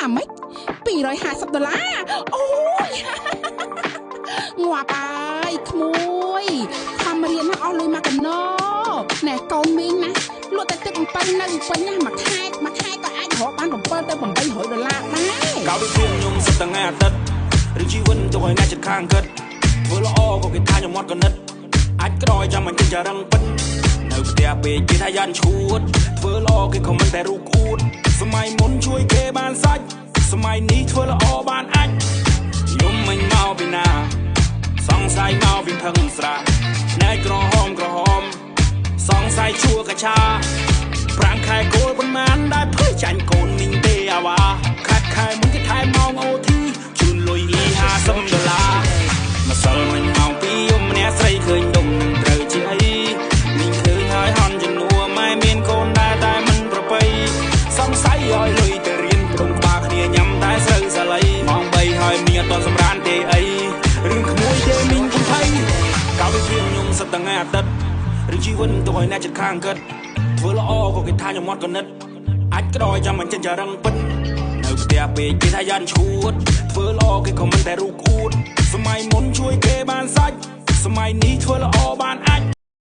ថាម៉េច250ដុល្លារអូយងាប់ហើយក្មួយខំរៀនណាអស់លុយមកកណោណែកូនមីងណាលក់តែទឹកអំពៅនៅពេញណាមួយខែមួយខែក៏អាចរកបាន7ទៅ800ដុល្លារដែរ កាលពីព្រៀងខ្ញុំសិតតែថ្ងៃអាទិត្យឬជីវិតទុកឲ្យអ្នកចិត្តខាងគិតធ្វើល្អក៏គេថាខ្ញុំអត់កណិតអាចក្រោយចាំមិនចិញ្ចរឹងពិតនៅផ្ទះពេកគេថាយ៉ាន់ឈួតធ្វើល្អគេខមមិនតែរូបអួតសម័យមុនជួយគេបានសាច់សម័យនេះធ្វើល្អបានអាចខ្ញុំមិនមកពីណាសង្ស័យមកពីផឹងស្រាភ្នែកក្រហមក្រហមសង្ស័យជួកាឆាប្រាំងខែគោលប៉ុន្មានដែលភ័យចាញ់កូនមីងទេអាវ៉ាខាត់ខែមុនគេថែមម៉ោង OT ជូនលុយអ៊ី50ដុល្លារម្សិលមិញម៉ោង2យំម្នាក់ស្រីឃើញដុំនឹងត្រូវជាអីមីងឃើញហើយហន់ជំនួម៉ែមានកូនដែរតែមិនប្រពៃសង្ស័យឲ្យលុយទៅរៀនព្រមក្បាលគ្នាញ៉ាំតែស្រូវសាលីម៉ោង3ហើយមីងអត់ទាន់សម្រានទេអីរឿងក្មួយទេមីងកំភៃកាលពីព្រៀងខ្ញុំសិតតែថ្ងៃអាទិត្យឬជីវិតទុកឲ្យអ្នកចិត្តខាងគិតធ្វើល្អក៏គេថាខ្ញុំអត់កណិតអាចក្រោយចាំមិនចិញ្ចរឹងពិតនៅផ្ទះពេកគេថាយ៉ាន់ឈួតធ្វើល្អគេខមមិនតែរូបអួតសម័យមុនជួយគេបានសាច់សម័យនេះធ្វើល្អបានអាច